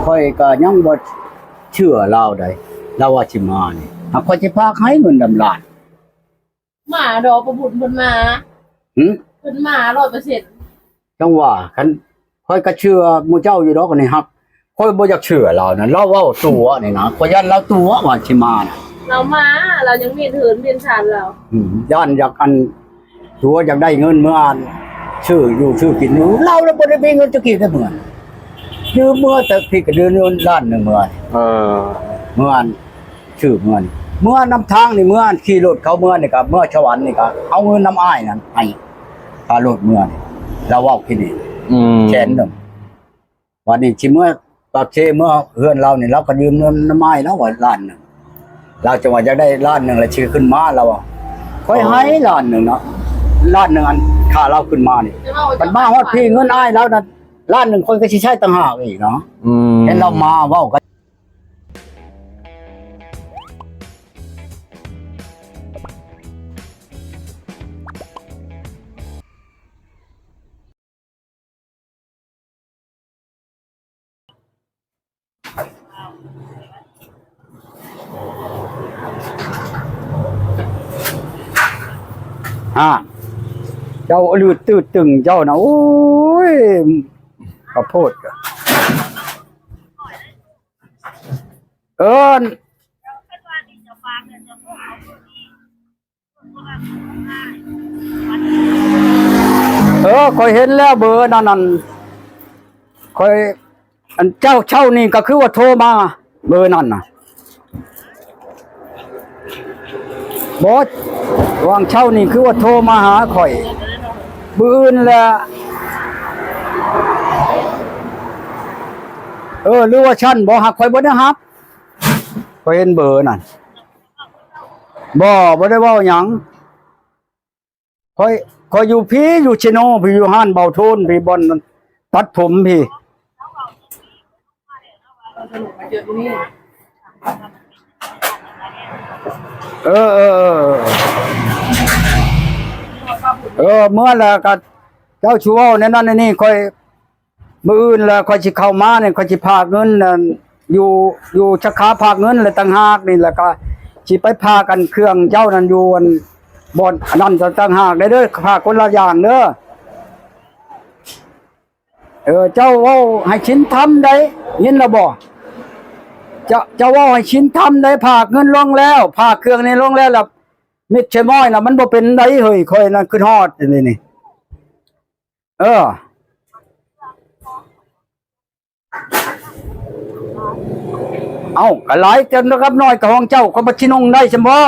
ຂ້ອຍກໍຍັງບໍ່ເຊື່ອລາວໃດ ລາວວ່າຊິມານີ້ ຫາກຂ້ອຍຊິພາກໃຫ້ເງິນນຳລ້ານ. ມາດອກ ປະບຸນເພິ່ນມາ. ຫື? ເພິ່ນມາຮ້ອຍເປີເຊັນ. ຈັ່ງວ່າ ຄັນ ຂ້ອຍກໍເຊື່ອໝູ່ເຈົ້າຢູ່ດອກ ອັນນີ້ຮັກ ຂ້ອຍບໍ່ຢາກເຊື່ອລາວນະ ລາວເວົ້າຕົວະນີ້ນະ ຂ້ອຍຢ້ານລາວຕົວະວ່າຊິມານະ. ລາວມາ ລາວຍັງເມັນເຮືອນເມັນຊານລາວ. ອືມ ຢ້ານຢາກອັນ ຕົວະຢາກໄດ້ເງິນເມືອອັນ ຊື້ຢູ່ຊື້ກິນຢູ່ ລາວລະບໍ່ໄດ້ມີເງິນຈັກກີບໃນເມືອ ຢືມເມືອແຕ່ພີ້ກະເດືອນລ້ານໜຶ່ງເມືອ. ເອີ ເມືອອັນ ຊື້ເມືອນີ້ ເມືອນຳທາງນີ້ ເມືອຂີ່ລົດເຂົ້າເມືອນີ້ກະ ເມືອສະຫວັນນີ້ກະ ເອົາເງິນນຳອ້າຍນັ້ນໃຫ້ ຄ່າລົດເມືອນີ້ ລາວເວົ້າກິນນີ້ ອືມ ແສນໜຶ່ງ. ບາດນີ້ຊິເມືອປາກເຊ ເມືອເຮືອນລາວນີ້ ລາວກໍຢືມເງິນນຳອ້າຍລາວວ່າລ້ານໜຶ່ງ ລາວຈັ່ງວ່າຢາກໄດ້ລ້ານໜຶ່ງ ແລ້ວຊິຂຶ້ນມາ ລາວວ່າ ຂ້ອຍໃຫ້ລ້ານໜຶ່ງເນາະ ລ້ານໜຶ່ງ ອັນຄ່າລາວຂຶ້ນມານີ້ ບັດມາຮອດພີ້ເງິນອ້າຍລາວນັ້ນລ້ານໜຶ່ງ ຂ້ອຍກໍຊິໃຊ້ຕ່າງຫາກອີກເນາະ. ອືມ ເຫັນລາວມາເວົ້າກັນ ຫາ ເຈົ້າອະລືດຕື້ດຕຶງເຈົ້ານະ ໂອ້ຍ ຂະໂພດ ເອີ້ນ ເອີ ຂ້ອຍເຫັນແລ້ວເບີນັ້ນ ອັນ ຂ້ອຍ ອັນເຈົ້າເຊົ້ານີ້ກໍຄືວ່າໂທມາເບີນັ້ນນະ ບໍ່ ຫວ່າງເຊົ້ານີ້ຄືວ່າໂທມາຫາຂ້ອຍ ມື້ອື່ນແລ້ວ ເອີ ຫຼືວ່າຊັ້ນບໍ່ ຫາກຂ້ອຍບໍ່ໄດ້ຮັບ ຂ້ອຍເຫັນເບີນັ້ນ. ບໍ່ ບໍ່ໄດ້ເວົ້າຫຍັງ ຂ້ອຍ ຂ້ອຍຢູ່ພີ້ ຢູ່ເຊໂນພີ້ ຢູ່ຮ້ານເບົາໂທນພີ້ ບ່ອນຕັດຜົມພີ້ ເອີ ເອີ ເອີ ເອີ ເມື່ອແລ້ວກໍເຈົ້າຊິເວົ້າແນວນັ້ນແນວນີ້ ຂ້ອຍ ມື້ອື່ນລະຂ້ອຍຊິເຂົ້າມານີ້ ຂ້ອຍຊິພາກເງິນ ອັນ ຢູ່ ຢູ່ສາຂາພາກເງິນລະຕ່າງຫາກນີ້ ລະກະຊິໄປພາກ ອັນ ເຄື່ອງເຈົ້ານັ້ນຢູ່ ອັນ ບ່ອນອັນນັ້ນຕ່າງຫາກເດີ ພາກຄົນລະຢ່າງເດີ. ເອີ ເຈົ້າເວົ້າໃຫ້ສິນທຳໄດ໋ ຍິນລະບໍ່? ເຈົ້າ ເຈົ້າເວົ້າໃຫ້ສິນທຳໄດ໋ ພາກເງິນລົງແລ້ວ ພາກເຄື່ອງນີ້ລົງແລ້ວ ລະມິດໃຊ້ມ້ອຍນະ ມັນບໍ່ເປັນໄດ໋ເຮີ້ຍ ຂ້ອຍນັ້ນຄຶດຮອດນີ້ ເອີ ເອົ້າ ກະຫຼາຍເຕີບ ກັບນ້ອຍກະຂອງເຈົ້າ ກະບໍ່ຊິນຸ່ງໄດ້ຊັ້ນບໍ່?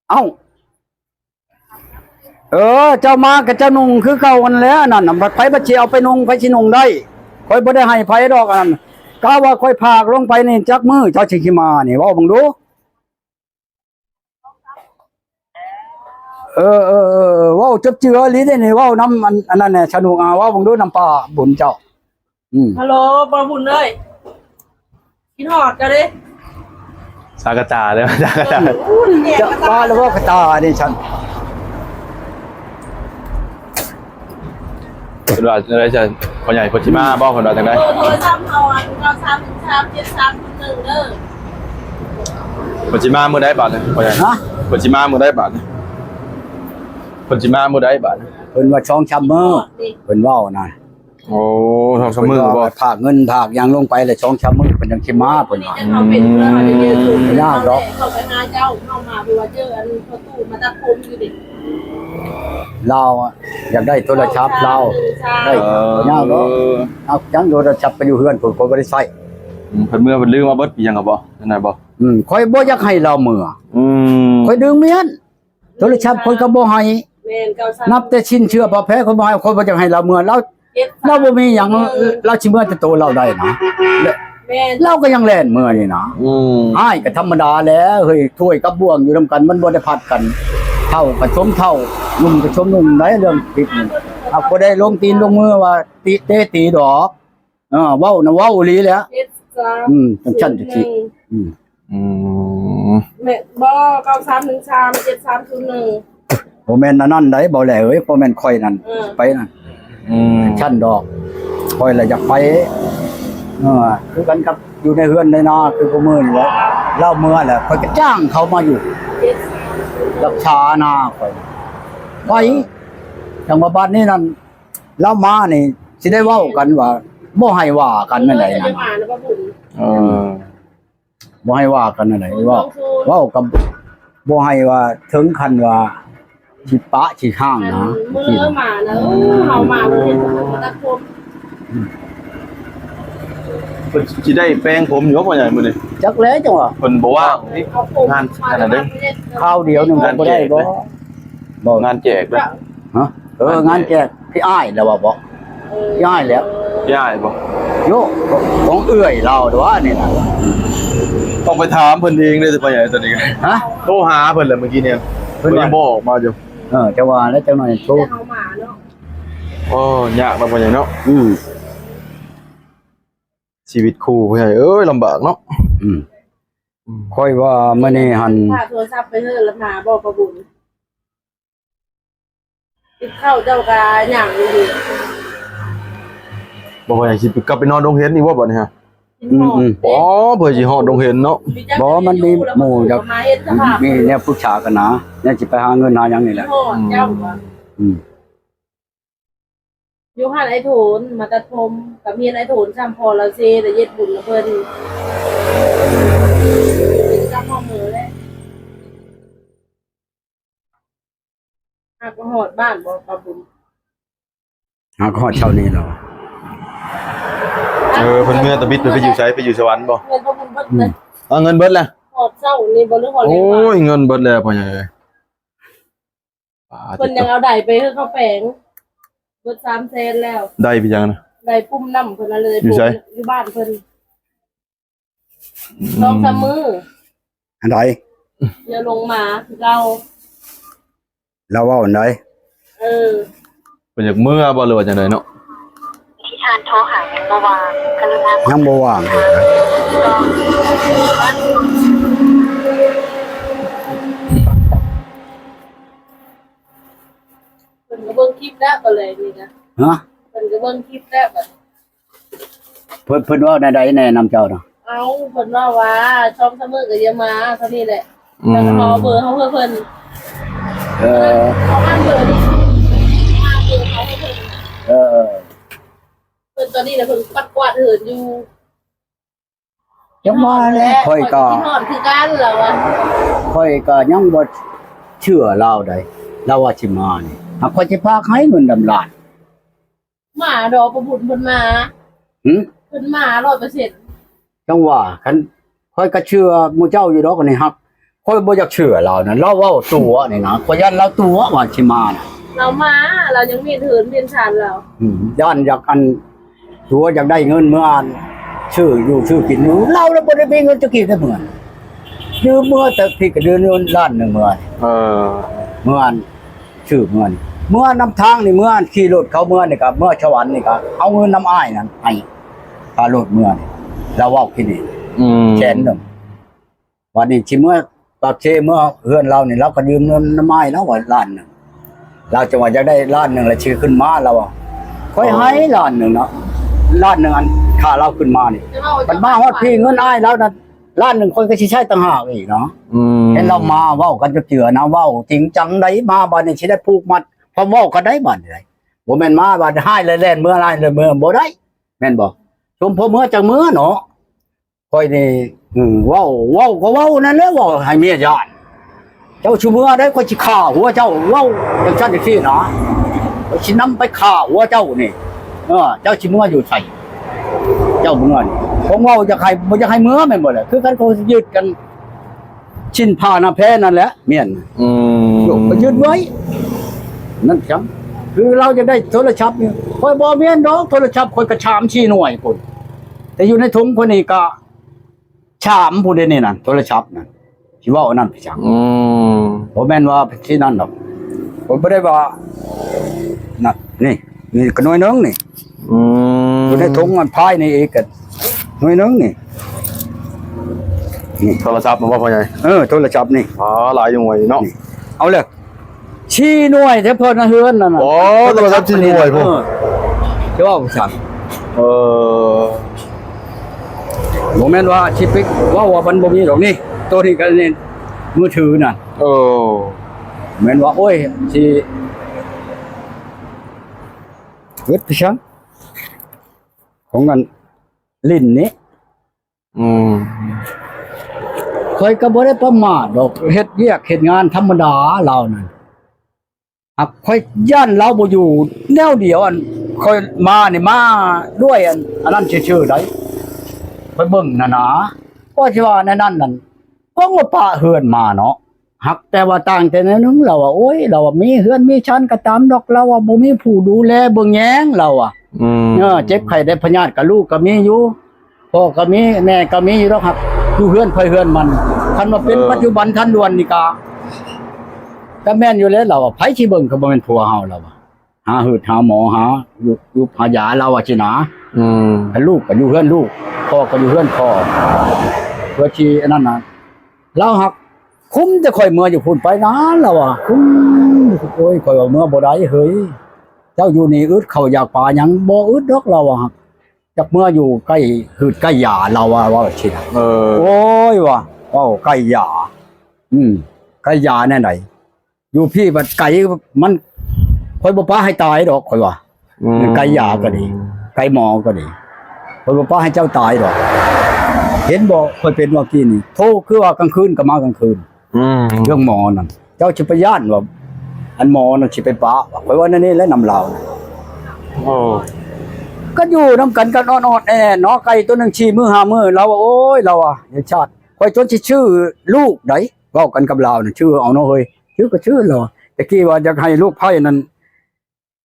ເອົ້າ ເອີ ເຈົ້າມາກະເຈົ້ານຸ່ງຄືເກົ່າຫັ້ນແຫຼະ ອັນນັ້ນນະ ໃຜບັດຊິເອົາໄປນຸ່ງ ໃຜຊິນຸ່ງໄດ້? ຂ້ອຍບໍ່ໄດ້ໃຫ້ໃຜດອກ ອັນນັ້ນ ກະວ່າຂ້ອຍພາກລົງໄປນີ້ ຈັກມື້ເຈົ້າຊິມານີ້ ເວົ້າເບິ່ງດູ. ເອີ ເອີ ເອີ ເວົ້າຈົບເຈືອອີ່ຫຼີເດ້ນີ້ ເວົ້ານຳ ອັນ ອັນນັ້ນແດ່ ສະໜຸກ ອາ ເວົ້າເບິ່ງດູນຳປ້າບຸນເຈົ້າ. ອືມ ຮັລໂຫຼ ປ້າບຸນເອີຍ ຄິດຮອດເຈົ້າເດ້ ສາກະຕາເດ້ ສາກະຕາ ເຈົ້າປ້າລະເວົ້າກະຕານີ້ຊັ້ນ. ເພິ່ນວ່າຈັ່ງໃດຊັ້ນ ພໍ່ໃຫຍ່ເພິ່ນຊິມາບໍ່ ເພິ່ນວ່າຈັ່ງໃດ? ເບີໂທລະສັບເຮົາ ອັນ ເກົ້າສາມໜຶ່ງສາມ ເຈັດສາມສູນໜຶ່ງ ເດີ. ເພິ່ນຊິມາມື້ໃດບາດນີ້ ພໍ່ໃຫຍ່? ຮະ? ເພິ່ນຊິມາມື້ໃດບາດນີ້? ເພິ່ນຊິມາມື້ໃດບາດນີ້? ເພິ່ນວ່າສອງສາມມື້ ເພິ່ນເວົ້ານະ. ໂອ້ ສອງສາມມື້ບໍ່? ເພິ່ນວ່າພາກເງິນພາກຫຍັງລົງໄປແລ້ວ ສອງສາມມື້ເພິ່ນຈັ່ງຊິມາ ເພິ່ນວ່າ. ອືມ ຍາກດອກ ເຂົ້າໄປຫາເຈົ້າ ເຂົ້າມາ ເພາະວ່າເຈີອັນພໍ່ຕູ້ມາຕັດຜົມຢູ່ເດ້. ລາວຢາກໄດ້ໂທລະສັບລາວ ໄດ້ ເອີ ບໍ່ຍາກດອກ. ເອົາຈັ່ງໂທລະສັບໄປຢູ່ເຮືອນພຸ້ນ ຂ້ອຍບໍ່ໄດ້ໃຊ້. ອືມ ເພິ່ນເມືອເພິ່ນລືມເອົາເບິດ ມີຫຍັງກໍບໍ່ ນັ້ນນະບໍ່? ອືມ ຂ້ອຍບໍ່ຢາກໃຫ້ລາວເມືອ. ອືມ ຂ້ອຍດຶງເມຍນ ໂທລະສັບຂ້ອຍກໍບໍ່ໃຫ້. ແມ່ນ ເກົ້າສາມ ນັບແຕ່ຊິນເຊື່ອປາແພ ຂ້ອຍບໍ່ໃຫ້ ຂ້ອຍບໍ່ຢາກໃຫ້ລາວເມືອ. ລາວ ເຈັດສາມ ລາວບໍ່ມີຫຍັງ ເອີ ລາວຊິເມືອແຕ່ໂຕລາວໄດ້ນະ. ແມ່ນ ລາວກໍຍັງແລ່ນເມືອນີ້ນະ. ອືມ ອ້າຍກໍທຳມະດາແຫຼະເຮີ້ຍ ຖ້ວຍກັບບ່ວງຢູ່ນຳກັນ ມັນບໍ່ໄດ້ພັດກັນ ເຖົ້າກໍຊົມເຖົ້າ ໜຸ່ມກໍຊົມໜຸ່ມໄດ໋ ເລື່ອງຜິດນີ້. ຫາກບໍ່ໄດ້ລົງຕີນລົງມືວ່າຕິເຕະຕີດອກ. ເອີ ເວົ້ານະເວົ້າອີ່ຫຼີແຫຼະ ເຈັດສາມ ອືມ ຈັ່ງຊັ້ນຈັ່ງຊີ້ ສູນໜຶ່ງ ອືມ ອືມ ແມ່ນບໍ່? ເກົ້າສາມໜຶ່ງສາມ ເຈັດສາມສູນໜຶ່ງ ບໍ່ແມ່ນອັນນັ້ນໃດ ບໍ່ແຫຼເອີຍ ບໍ່ແມ່ນຂ້ອຍນັ້ນ ເອີ ໄປນັ້ນ ອືມ ຊັ້ນດອກ ຂ້ອຍລະຢາກໄປ ເອີ ຄືກັນກັບຢູ່ໃນເຮືອນໃນນາ ຄືຜູ້ມື້ນີ້ແຫຼະ ລາວເມືອແລ້ວ ຂ້ອຍກໍຈ້າງເຂົາມາຢູ່ ລັກສານາຂ້ອຍ ໄປ ຈັ່ງວ່າບາດນີ້ນັ້ນ ລາວມານີ້ ຊິໄດ້ເວົ້າກັນວ່າ ບໍ່ໃຫ້ວ່າກັນແນວໃດນັ້ນ ເອີ ບໍ່ໃຫ້ວ່າກັນນັ້ນແຫຼະ ເວົ້າ ເວົ້າກັບ ບໍ່ໃຫ້ວ່າເຖິງຂັ້ນວ່າຊິປະຊິຮ້າງນະ ມື້ມານະ ເຮົາມາເພິ່ນເຮັດຜົມມາຕັດຜົມ ເພິ່ນຊິໄດ້ແປງຜົມຢູ່ບໍ່ ພໍ່ໃຫຍ່ ມື້ນີ້? ຈັກແຫຼະ ຈັ່ງວ່າເພິ່ນບໍ່ວ່າງ ເອົາຜົມ ງານອັນນັ້ນເດ້ ຄາວດຽວໜຶ່ງກໍບໍ່ໄດ້ບໍ່? ງານແຈກເດ້ ຮະ? ເອີ ງານແຈກ ງານແຈກ ພີ່ອ້າຍແລ້ວວ່າບໍ່? ເອີ ພີ່ອ້າຍແລ້ວ ພີ່ອ້າຍບໍ່? ໂຍ ຂອງເອື້ອຍລາວເດ້ວ່ານີ້ນະ ຕ້ອງໄປຖາມເພິ່ນເອງເດ້ ພໍ່ໃຫຍ່ ຕອນນີ້ ຮະ? ໂທຫາເພິ່ນແລ້ວມື້ກີ້ນີ້ ເພິ່ນ ເພິ່ນຍັງບໍ່ອອກມາຢູ່ ເອີ ຈະວ່າແລ້ວ ຈັກໜ້ອຍໂທ ໂອ້ ຍາກເນາະ ພໍ່ໃຫຍ່ເນາະ ອືມ ຊີວິດຄູ່ ພໍ່ໃຫຍ່ເອີຍ ລຳບາກເນາະ ອືມ ອືມ ຂ້ອຍວ່າມື້ນີ້ຫັ້ນ ພາໂທລະສັບໄປເຮີລະພາບໍ່ ປະບຸນ? ກິນເຂົ້າເຈົ້າກະຫຍັງຢູ່ ບໍ່ວ່າຫຍັງ ຊິກັບໄປນອນດົງເຫັນອີກບໍ່ບັດນີ້ຮະ? ອືມໆ ອໍ ເພື່ອຊິຮອດດົງເຫັນເນາະ ບໍ່ ມັນມີໝູ່ຢາກ ມາເຮັດສະພາບ ມີແນວປຶກສາກັນນະ ແນວຊິໄປຫາເງິນຫາຫຍັງນີ້ແຫຼະ ຮອດເຈົ້າ ອືມ ຢູ່ຫັ້ນອ້າຍໂທນມາຕັດຜົມ ກະມີອ້າຍໂທນຊ້ຳ ພໍ່ລາວເຊ ລະເຮັດບຸນນຳເພິ່ນ ເປັນຊ້ຳພໍ່ເມືອແຫຼະ. ຫາກໍຮອດບ້ານບໍ່ ປ້າບຸນ? ຫາກໍຮອດເຊົ້ານີ້ແລ້ວ. ເອີ ເພິ່ນເມືອຕະບິດ ເພິ່ນໄປຢູ່ໃສ? ໄປຢູ່ສະຫວັນບໍ່? ເງິນປ້າບຸນເບິດເລີຍ. ອືມ ເອົາເງິນເບິດແລ້ວ. ຮອດເຊົ້ານີ້ບໍ່ ຫຼືຮອດແລງ? ໂອ້ຍ ເງິນເບິດແລ້ວ ພໍ່ໃຫຍ່ເອີຍ. ເພິ່ນຍັງເອົາໄດໄປໃຫ້ເຂົາແປງ ເບິດສາມແສນແລ້ວ. ໄດໄປຫຍັງນະ? ໄດປຸ້ມນ້ຳເພິ່ນນັ້ນເລີຍ. ຢູ່ໃສ? ຢູ່ບ້ານເພິ່ນ. ອືມ ສອງສາມມື້ ອັນໃດ? ດຽວລົງມາຄືເກົ່າ. ລາວເວົ້າອັນໃດ? ເອີ ເພິ່ນຢາກເມືອບໍ່ ຫຼືວ່າຈັ່ງໃດເນາະ? ທີ່ທ່ານໂທຫາຍັງບໍ່ວ່າງ ກະລຸນາ ຍັງບໍ່ວ່າງ. ເພິ່ນກໍເບິ່ງຄລິບແລ້ວ ຕອນແລງນີ້ນະ. ຮະ? ເພິ່ນກໍເບິ່ງຄລິບແລ້ວບັດ. ເພິ່ນ ເພິ່ນເວົ້າແນວໃດແນ່ນຳເຈົ້ານະ? ເອົ້າ ເພິ່ນເວົ້າວ່າສອງສາມມື້ກໍຢ່າມາ ເທົ່ານີ້ແຫຼະ. ອືມ ແລ້ວກໍເອົາເບີເຮົາໃຫ້ເພິ່ນ. ເອີ ເອົາເບີນີ້ ເອົາເບີເຮົາໃຫ້ເພິ່ນ. ເອີ ເພິ່ນຕອນນີ້ນະ ເພິ່ນປັດກວາດເຮືອນຢູ່. ຈັ່ງວ່າແຫຼະ ຂ້ອຍກໍ ຂ້ອຍກໍຄິດຮອດຄືກັນລະວ່າ ຂ້ອຍກໍຍັງບໍ່ເຊື່ອລາວໃດ ລາວວ່າຊິມານີ້ ຫາກຂ້ອຍຊິພາໃຫ້ເງິນດຳລ້ານ. ມາດອກ ປະບຸນເພິ່ນມາ. ຫື? ເພິ່ນມາຮ້ອຍເປີເຊັນ. ຈັ່ງວ່າ ຄັນຂ້ອຍກໍເຊື່ອໝູ່ເຈົ້າຢູ່ດອກ ອັນນີ້ຮັກ ຂ້ອຍບໍ່ຢາກເຊື່ອລາວນະ ລາວເວົ້າຕົວະນີ້ນະ ຂ້ອຍຢ້ານລາວຕົວະວ່າຊິມານະ. ລາວມາ ລາວຍັງເມັນເຮືອນເມັນຊານລາວ. ອືມ ຢ້ານຢາກອັນ ຕົວະຢາກໄດ້ເງິນເມືອອັນຊື້ຢູ່ຊື້ກິນຢູ່ ລາວລະບໍ່ໄດ້ມີເງິນຈັກກີບໃນເມືອ ຢືມເມືອແຕ່ພີ້ກໍເດືອນລ້ານໜຶ່ງເມືອ. ເອີ ເມືອອັນ ຊື້ເມືອນີ້ ເມືອນຳທາງນີ້ ເມືອອັນຂີ່ລົດເຂົ້າເມືອນີ້ ກໍເມືອສະຫວັນນີ້ ກໍເອົາເງິນນຳອ້າຍນັ້ນໃຫ້ຄ່າລົດເມືອນີ້ ລາວເວົ້າກິນນີ້. ອືມ ແສນໜຶ່ງ. ບາດນີ້ຊິເມືອປາກເຊ ເມືອເຮືອນລາວນີ້ ລາວກໍຢືມເງິນນຳອ້າຍລາວວ່າລ້ານໜຶ່ງ ລາວຈັ່ງວ່າຢາກໄດ້ລ້ານໜຶ່ງ ແລ້ວຊິຂຶ້ນມາ ລາວວ່າ ຂ້ອຍໃຫ້ລ້ານໜຶ່ງເນາະ ລ້ານໜຶ່ງ ອັນຄ່າລາວຂຶ້ນມານີ້ ບັດມາຮອດພີ້ເງິນອ້າຍລາວນັ້ນ ລ້ານໜຶ່ງ ຂ້ອຍກໍຊິໃຊ້ຕ່າງຫາກອີກເນາະ. ອືມ ເຫັນລາວມາເວົ້າກັນເຈື່ອນະ ເວົ້າຈິງຈັງໃດ ມາບາດນີ້ຊິໄດ້ຜູກມັດຄວາມເວົ້າກັນໄດ້ບາດນີ້. ບໍ່ແມ່ນມາບາດຮ້າຍແລ້ວແລ່ນເມືອ ຮ້າຍແລ້ວເມືອ ບໍ່ໄດ້ ແມ່ນບໍ່? ຊົມພໍ່ເມືອຈັ່ງເມືອເນາະ. ຂ້ອຍນີ້ ເອີ ເວົ້າ ເວົ້າກໍເວົ້ານັ້ນແຫຼະ ເວົ້າໃຫ້ເມຍຢ້ານ. ເຈົ້າຊິເມືອໃດ ຂ້ອຍຊິຂ້າຫົວເຈົ້າ ເວົ້າຈັ່ງຊັ້ນຈັ່ງຊີ້ນະ ຂ້ອຍຊິນຳໄປຂ້າຫົວເຈົ້ານີ້. ເອີ ເຈົ້າຊິເມືອຢູ່ໃສ ເຈົ້າເມືອນີ້ ຂອງເວົ້າຢາກໃຫ້ ບໍ່ຢາກໃຫ້ເມືອແມ່ນບໍ່ລະ? ຄືກັນ ເຂົາຊິຍຶດກັນ ຊິນພານະແພນັ້ນແຫຼະ ເມຍນ. ອືມ ໂຍກໄປຍຶດໄວ້ ນັ້ນຈັ່ງ ຄືລາວຈະໄດ້ໂທລະສັບນີ້ ຂ້ອຍບໍ່ແມ່ນດອກ ໂທລະສັບຂ້ອຍກໍສາມສີ່ໜ່ວຍພຸ້ນ ແຕ່ຢູ່ໃນຖົງຂ້ອຍນີ້ກໍ ສາມຜູ້ໃດນີ້ນະ ໂທລະສັບນັ້ນ ຊິເວົ້າອັນນັ້ນໄປຫຍັງ? ອືມ ບໍ່ແມ່ນວ່າຊິນັ້ນດອກ ຂ້ອຍບໍ່ໄດ້ວ່ານັ້ນ ນີ້ ນີ້ກໍໜ່ວຍໜຶ່ງນີ້. ອືມ ຢູ່ໃນຖົງອັນພາຍນີ້ອີກກໍໜ່ວຍໜຶ່ງນີ້ ນີ້ ໂທລະສັບແມ່ນບໍ່ ພໍ່ໃຫຍ່? ເອີ ໂທລະສັບນີ້ ອໍ ຫຼາຍໜ່ວຍເນາະ ນີ້ ເອົາເລີຍ. ສີ່ໜ່ວຍ ແຕ່ພໍໃນເຮືອນນັ້ນນະ. ອໍ ໂທລະສັບສີ່ໜ່ວຍພຸ້ນ. ເອີ ຈະເວົ້າຈັ່ງຊັ້ນ. ເອີ ບໍ່ແມ່ນວ່າຊິໄປເວົ້າວ່າມັນບໍ່ມີດອກນີ້ ໂຕນີ້ກໍເນັ້ນມືຖືນັ້ນ. ເອີ ແມ່ນວ່າ ໂອ້ຍ ຊິເຮັດໄປຊັ້ນ ຂອງອັນຫຼິ້ນນີ້. ອືມ ຂ້ອຍກໍບໍ່ໄດ້ປະໝາດດອກ ເຮັດວຽກເຮັດງານທຳມະດາລາວນັ້ນ. ຫາກຂ້ອຍຢ້ານລາວບໍ່ຢູ່ແນວດຽວ ອັນຂ້ອຍມານີ້ມາດ້ວຍອັນ ອັນນັ້ນຊື່ໆໃດ໋ ຂ້ອຍເບິ່ງນະນາ ກໍຊິວ່າແນວນັ້ນນັ້ນ ກໍບໍ່ປະເຮືອນມາເນາະ. ຫາກແຕ່ວ່າຕ່າງແຕ່ແນວໜຶ່ງ ລາວວ່າ ໂອ້ຍ ລາວວ່າມີເຮືອນມີຊານກໍຕາມດອກ ລາວວ່າບໍ່ມີຜູ້ດູແລເບິ່ງແຍງ ລາວວ່າ. ອືມ ເອີ ເຈັບໄຂ້ໄດ້ພະຍາດກໍລູກກໍມີຢູ່ ພໍ່ກໍມີ ແມ່ກໍມີຢູ່ດອກ ຫາກຢູ່ເຮືອນໃຜເຮືອນມັນ. ຄັນວ່າເປັນ ເອີ ປັດຈຸບັນທັນດ່ວນນີ້ກໍ ກໍແມ່ນຢູ່ແລ້ວ ລາວວ່າ ໃຜຊິເບິ່ງກໍບໍ່ແມ່ນຜົວເຮົາ ລາວວ່າ. ຫາຫືດຫາໝໍ ຫາຢູ່ ຢູ່ຫາຢາ ລາວວ່າຊີ້ນະ. ອືມ ຄັນລູກກໍຢູ່ເຮືອນລູກ ພໍ່ກໍຢູ່ເຮືອນພໍ່ ເພື່ອຊິອັນນັ້ນນະ. ລາວຫາກຄຸມແຕ່ຂ້ອຍເມືອຢູ່ພຸ້ນໄປນານ ລາວວ່າ ຄຸມ. ໂອ້ຍ ຂ້ອຍວ່າເມືອບໍ່ໄດ້ເຮີ້ຍ ເຈົ້າຢູ່ນີ້ອຶດເຂົ້າຢາກປາຫຍັງ ບໍ່ອຶດດອກ ລາວວ່າ. ຢາກເມືອຢູ່ໃກ້ຫືດໃກ້ຢາ ລາວວ່າ ເວົ້າຊີ້ນະ. ເອີ ໂອ້ຍ ວ່າເວົ້າໃກ້ຢາ ອືມ ໃກ້ຢາແນວໃດ? ຢູ່ພີ້ບັດໄກ ມັນ ຂ້ອຍບໍ່ປະໃຫ້ຕາຍດອກ ຂ້ອຍວ່າ. ອືມ ໄກຢາກໍດີ ໄກໝໍກໍດີ ຂ້ອຍບໍ່ປະໃຫ້ເຈົ້າຕາຍດອກ. ເຫັນບໍ່ ຂ້ອຍເປັນວ່າກີ້ນີ້ ໂທ ຄືວ່າກາງຄືນກໍມາກາງຄືນ. ອືມ ເລື່ອງໝໍນັ້ນ ເຈົ້າຊິໄປຢ້ານວ່າ ອັນໝໍນັ້ນຊິໄປປະ ຂ້ອຍວ່າແນວນີ້ແຫຼະນຳລາວ. ໂອ້ ກໍຢູ່ນຳກັນກໍນອນອອດແອນເນາະ ໄກ່ຕົວໜຶ່ງສີ່ມື້ຫ້າມື້ ລາວວ່າ ໂອ້ຍ ລາວວ່າ ເຮັດຊາດ ຂ້ອຍຈົນຊິຊື້ລູກໃດ ເວົ້າກັນກັບລາວນະ ຊື້ເອົາເນາະເຮີ້ຍ ຊື້ກໍຊື້ ລາວວ່າ. ແຕ່ກີ້ວ່າຢາກໃຫ້ລູກໃພ້ນັ້ນ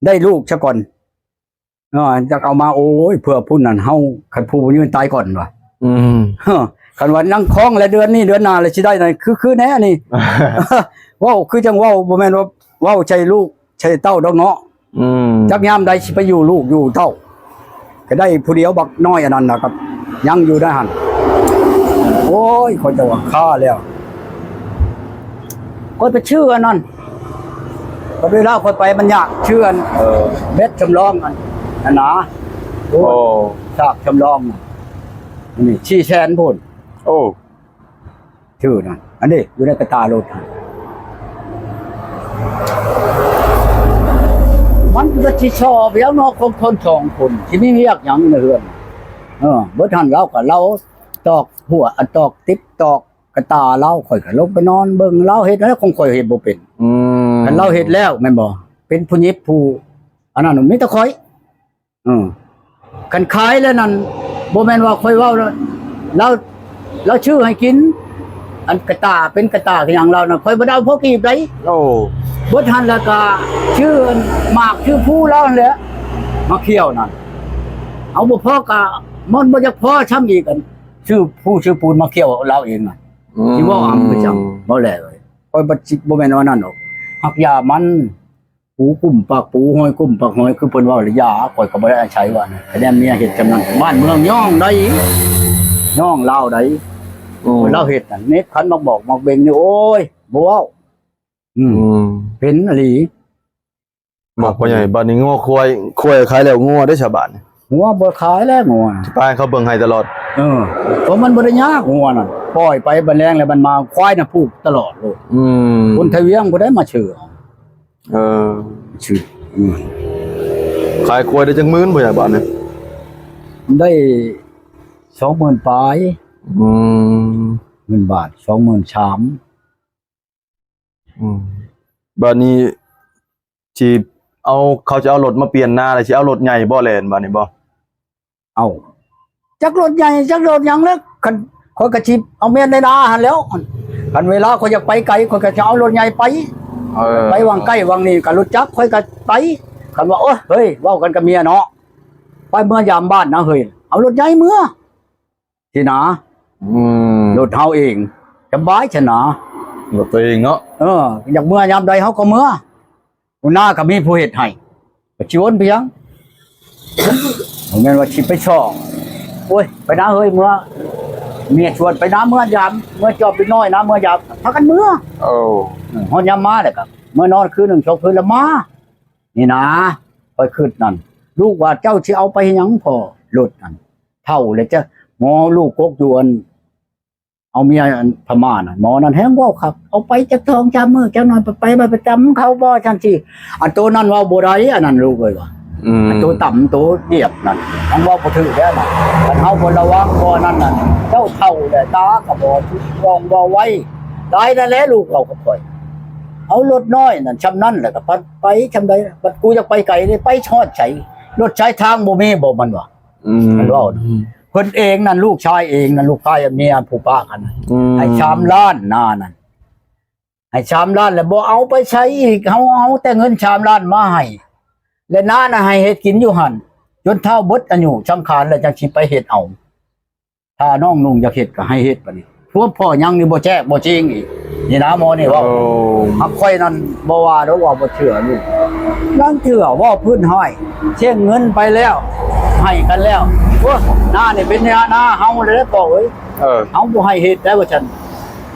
ໄດ້ລູກຊະກ່ອນ ເອີ ຈັກເອົາມາ ໂອ້ຍ ເພື່ອຜູ້ນັ້ນເຮົາ ຄັນຜູ້ຜູ້ນີ້ມັນຕາຍກ່ອນວ່າ. ອືມ ເອີ ຄັນວ່າຍັງຄອງແລະເດືອນນີ້ເດືອນໜ້າລະຊິໄດ້ນັ້ນ ຄື ຄືແນ່ນີ້ ເວົ້າຄືຈັ່ງເວົ້າ ບໍ່ແມ່ນວ່າເວົ້າໃສ່ລູກໃສ່ເຕົ້າດອກເນາະ. ອືມ ຈັກຍາມໃດຊິໄປຢູ່ລູກຢູ່ເຕົ້າ ກໍໄດ້ຜູ້ດຽວບັກນ້ອຍອັນນັ້ນນະ ກໍຍັງຢູ່ໃນຫັ້ນ. ໂອ້ຍ ຂ້ອຍຈະວ່າຄາແລ້ວ ຂ້ອຍໄປຊື້ອັນນັ້ນ ກໍເວລາຂ້ອຍໄປມັນຍາກ ຊື້ອັນ ເອີ ເບັດສຳລອງອັນ ອັນນາ ໂອ້ ໂອ້ ຊາກສຳລອງ ອັນນີ້ສີ່ແສນພຸ້ນ. ໂອ້ ຊື່ນະ ອັນນີ້ຢູ່ໃນກະຕ່າລົດ ມັນກໍຊິຊອບແລ້ວເນາະ ຂອງຄົນສອງຄົນ ຊິມີວຽກຫຍັງໃນເຮືອນ. ເອີ ເບິດຫັ້ນ ລາວກໍລາວຕອກຫົວ ອັນຕອກຕິບຕອກກະຕ່າລາວ ຂ້ອຍກໍລົງໄປນອນເບິ່ງລາວເຮັດ ແລ້ວຂອງຂ້ອຍເຮັດບໍ່ເປັນ. ອືມ ຄັນລາວເຮັດແລ້ວແມ່ນບໍ່ ເປັນຜູ້ຫຍິບຜູ້ອັນນັ້ນ ມີແຕ່ຂ້ອຍ. ເອີ ຄັນຂາຍແລ້ວນັ້ນ ບໍ່ແມ່ນວ່າຂ້ອຍເວົ້າ ລາວ ລາວຊື້ໃຫ້ກິນ ອັນກະຕ່າ ເປັນກະຕ່າຄືຫຍັງລາວນັ້ນ ຂ້ອຍບໍ່ໄດ້ເອົາພໍກີບໃດ. ໂອ້ ເບິດຫັ້ນແລ້ວກະຊື້ໝາກຊື້ພູລາວຫັ້ນແຫຼະ ມາຂ້ຽວນັ້ນ ເອົາບໍ່ພໍກະມັນບໍ່ຢາກພໍຊ້ຳອີກ ອັນຊື້ພູຊື້ປູນມາຂ້ຽວລາວເອງນະ. ອືມ ຊິເວົ້າອຳຄືຫຍັງ ເວົ້າແຫຼະ ຂ້ອຍບໍ່ ບໍ່ແມ່ນວ່ານັ້ນດອກ ຮັກຢາມັນ. ປູກຸ້ມປາກປູ ຫອຍກຸ້ມປາກຫອຍ ຄືເພິ່ນເວົ້າລະ ຢາ ຂ້ອຍກໍບໍ່ໄດ້ອາໄສວ່ານະ ຄະແນນເມຍເຮັດຈຳນັ້ນ ບ້ານເມືອງຍ້ອງໃດ ຍ້ອງລາວໃດ. ໂອ້ ລາວເຮັດນັ້ນ ເນັດຂັນໝາກບອກໝາກເບັງນີ້ ໂອ້ຍ ບໍ່ເວົ້າ. ອືມ ອືມ ເປັນອີ່ຫຼີ. ບອກພໍ່ໃຫຍ່ ບາດນີ້ງົວຄວາຍ ຄວາຍຂາຍແລ້ວ ງົວເດ້ຊະບາດນີ້? ງົວບໍ່ຂາຍແລ້ວ ງົວ ຊິໄປໃຫ້ເຂົາເບິ່ງໃຫ້ຕະຫຼອດ. ເອີ ເພາະມັນບໍ່ໄດ້ຍາກ ງົວນັ້ນ ປ່ອຍໄປບັດແລງແລ້ວມັນມາ ຄວາຍນະຜູກຕະຫຼອດໂລດ. ອືມ ຄົນໄທວຽງຜູ້ໃດມາຊື້ ເອີ ຊື່ ອືມ ຂາຍຄວາຍໄດ້ຈັກໝື່ນ ພໍ່ໃຫຍ່ ບາດນີ້? ໄດ້ສອງໝື່ນປາຍ. ອືມ ເງິນບາດ ສອງໝື່ນສາມ. ອືມ ບາດນີ້ຊິເອົາ ເຂົາຈະເອົາລົດມາປ່ຽນນາ ແລ້ວຊິເອົາລົດໃຫຍ່ບໍ່ແລ່ນບາດນີ້ບໍ່? ເອົາ ຈັກລົດໃຫຍ່ຈັກລົດຫຍັງແຫຼະ ຄັນ ຂ້ອຍກໍຊິເອົາແມ່ນໃນນາຫັ້ນແຫຼ້ວ. ຄັນເວລາຂ້ອຍຢາກໄປໄກ ຂ້ອຍກໍຈະເອົາລົດໃຫຍ່ໄປ. ເອີ ໄປຫວ່າງໃກ້ຫວ່າງນີ້ກໍລົດຈັກຂ້ອຍກໍໄປ. ຄັນວ່າ ໂອ້ຍ ເຮີ້ຍ ເວົ້າກັນກັບເມຍເນາະ ໄປເມືອຍາມບ້ານນະເຮີ້ຍ ເອົາລົດໃຫຍ່ເມືອ ຊີ້ນະ. ອືມ ລົດເຮົາເອງ ສະບາຍຊັ້ນນະ ລົດຕົວເອງເນາະ. ເອີ ຢາກເມືອຍາມໃດເຮົາກໍເມືອ ນາກໍມີຜູ້ເຮັດໃຫ້ ກໍຊິວົນໄປຫຍັງ? ບໍ່ແມ່ນວ່າຊິໄປຊອກ ໂອ້ຍ ໄປນາເຮີ້ຍ ເມືອ ເມຍຊວນໄປນາ ເມືອຍາມ ເມືອຈອບເດັກນ້ອຍນາ ເມືອຍາມ ພາກັນເມືອ. ໂອ້ ຮອດຍາມມາແລ້ວກໍ ເມືອນອນຄືນໜຶ່ງສອງຄືນລະມາ ນີ້ນາ. ຂ້ອຍຄິດນັ້ນ ລູກວ່າ ເຈົ້າຊິເອົາໄປເຮັດຫຍັງພໍ່ ລົດນັ້ນ ເຖົ້າແລ້ວ ຈະ ໝໍລູກກົກຢູ່ອັນ ເອົາເມຍອັນພະມ້ານັ້ນ ໝໍນັ້ນແຮງເວົ້າຄັກ ເອົາໄປຈັກສອງສາມມື້ ຈັກໜ້ອຍໄປ ໄປ ໄປປະຈຳເຂົາບໍ່ ຊັ້ນຊີ້. ອັນໂຕນັ້ນເວົ້າບໍ່ໄດ້ ອັນນັ້ນລູກເອີຍວ່າ ອືມ ອັນໂຕຕ່ຳໂຕດຽບນັ້ນ ມັນເວົ້າບໍ່ຖືກແລ້ວນະ. ຄັນເຮົາບໍ່ລະວັງບໍ່ນັ້ນນະ ເຈົ້າເຖົ້າແລ້ວ ຕາກໍບໍ່ມອງບໍ່ໄວ ຫຼາຍນັ້ນແຫຼະ ລູກເວົ້າກັບຂ້ອຍ ເອົາລົດນ້ອຍນັ້ນ ຊ່ຳນັ້ນແຫຼະ ກໍໄປ ໄປຊ່ຳໃດ ບັດກູຢາກໄປໄກເດ້ ໄປຮອດໃສ ລົດສາຍທາງບໍ່ມີບໍ່ ມັນວ່າ ອືມ ມັນເວົ້ານະ ອືມ ເພິ່ນເອງນັ້ນ ລູກຊາຍເອງນັ້ນ ລູກຊາຍເມຍຜູ້ປ້າກັນນະ ອືມ ໃຫ້ສາມລ້ານນານັ້ນ ໃຫ້ສາມລ້ານ ແລ້ວບໍ່ເອົາໄປໃຊ້ອີກ ເຮົາເອົາແຕ່ເງິນສາມລ້ານມາໃຫ້ ແລະນານະໃຫ້ເຮັດກິນຢູ່ຫັ້ນ ຈົນເຖົ້າເບິດອາຍຸສັງຂານ ແລ້ວຈັ່ງຊິໄປເຮັດເອົາ. ຖ້ານ້ອງນຸ່ງຢາກເຮັດກໍໃຫ້ເຮັດ ບາດນີ້ພວກພໍ່ຍັງນີ້ບໍ່ແຈກບໍ່ຈີງອີກ ນີ້ນາ ໝໍນີ້ເວົ້າ. ໂອ້ ຫາກຂ້ອຍນັ້ນບໍ່ວ່າດອກ ວ່າບໍ່ເຊື່ອລູກ ລາງເທື່ອເວົ້າພື້ນຮ້າຍ ເສັງເງິນໄປແລ້ວ ໃຫ້ກັນແລ້ວ ໂອ້ ນານີ້ເປັນນາເຮົາແລ້ວພໍ່ເອີຍ ເອີ ເຮົາບໍ່ໃຫ້ເຮັດໄດ້ວ່າຊັ້ນ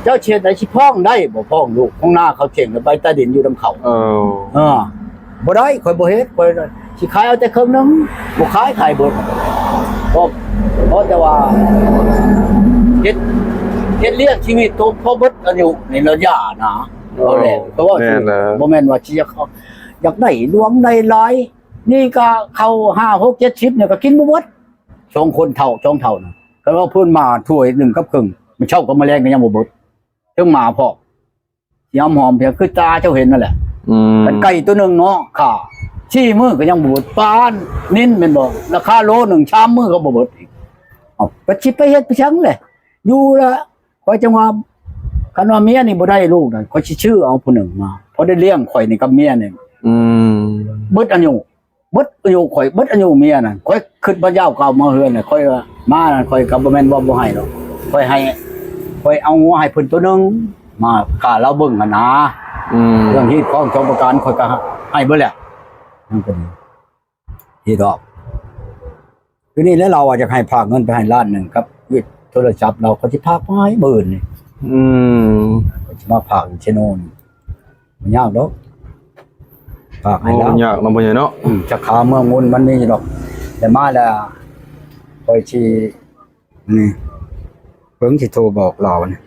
ເຈົ້າຊິເຮັດໃດ ຊິຟ້ອງໄດ້ບໍ່ ຟ້ອງລູກ ຂອງນາເຂົາເສັງ ແລ້ວໄປໃຕ້ດິນຢູ່ນຳເຂົາ ເອີ ເອີ ບໍ່ໄດ້ ຂ້ອຍບໍ່ເຮັດ ຂ້ອຍຊິຂາຍເອົາແຕ່ເຄິ່ງໜຶ່ງ ບໍ່ຂາຍ ຂາຍເບິດ ເພາະ ເພາະແຕ່ວ່າເຮັດ ເຮັດລ້ຽງຊີວິດໂຕພໍເບິດອາຍຸໃນລະຍະນະ ເອີ ເພາະແຫຼະ ເພາະວ່າ ແມ່ນແລ້ວ ບໍ່ແມ່ນວ່າຊິຢາກ ຢາກໄດ້ຫຼວງໄດ້ຫຼາຍ ນີ້ກໍເຂົ້າຫ້າ ຫົກ ເຈັດ ສິບ ນີ້ກໍກິນບໍ່ເບິດ ສອງຄົນເຖົ້າ ສອງເຖົ້ານະ ຄັນວ່າເພິ່ນມາຖ້ວຍໜຶ່ງກັບເຄິ່ງ ມື້ເຊົ້າກັບມື້ແລງກໍຍັງບໍ່ເບິດ ເຖິງມາພ້ອມ ຊິຫອມໆ ພຽງຄືຕາເຈົ້າເຫັນນັ້ນແຫຼະ ອືມ ຄັນໄກ່ຕົວໜຶ່ງເນາະ ຂ້າສີ່ມື້ກໍຍັງບໍ່ເບິດ ປານິນແມ່ນບໍ່ ລາຄາໂລໜຶ່ງ ສາມມື້ກໍບໍ່ເບິດອີກ ເອົ້າ ກໍຊິໄປເຮັດໄປຫຍັງແຫຼະ ຢູ່ລະ ຂ້ອຍຈັ່ງວ່າ ຄັນວ່າເມຍນີ້ບໍ່ໄດ້ລູກນະ ຂ້ອຍຊິຊື້ເອົາຜູ້ໜຶ່ງມາ ພໍໄດ້ລ້ຽງຂ້ອຍນີ້ກັບເມຍນີ້ ອືມ ເບິດອາຍຸ ເບິດອາຍຸຂ້ອຍ ເບິດອາຍຸເມຍນັ້ນ ຂ້ອຍຄິດວ່າຢາວເກົ່າມາເຮືອນ ຂ້ອຍວ່າມານັ້ນ ຂ້ອຍກໍບໍ່ແມ່ນວ່າບໍ່ໃຫ້ດອກ ຂ້ອຍໃຫ້ ຂ້ອຍເອົາງົວໃຫ້ເພິ່ນໂຕໜຶ່ງ ມາຂ້າລາວເບິ່ງຫັ້ນນາ ອືມ ເລື່ອງຮີດຄອງສອງປະການ ຂ້ອຍກໍໃຫ້ເບິດແລ້ວ ມັນກໍດີ ເຮັດອອກ ຄືນີ້ແຫຼະ ລາວວ່າຢາກໃຫ້ຝາກເງິນໄປໃຫ້ລ້ານໜຶ່ງກັບເບຍໂທລະສັບລາວ ເຂົາຊິຝາກມາໃຫ້ມື້ອື່ນນີ້ ອືມ ເຂົາຊິມາຝາກຢູ່ເຊໂນນີ້ ບໍ່ຍາກດອກ ຝາກໃຫ້ລາວ ໂອ້ ຍາກເນາະ ພໍ່ໃຫຍ່ເນາະ ອືມ ສາຂາເມືອງງຸ່ນມັນມີຢູ່ດອກ ແຕ່ມາແລ້ວຂ້ອຍຊິ ນີ້ ເພິ່ນຊິໂທບອກລາວນີ້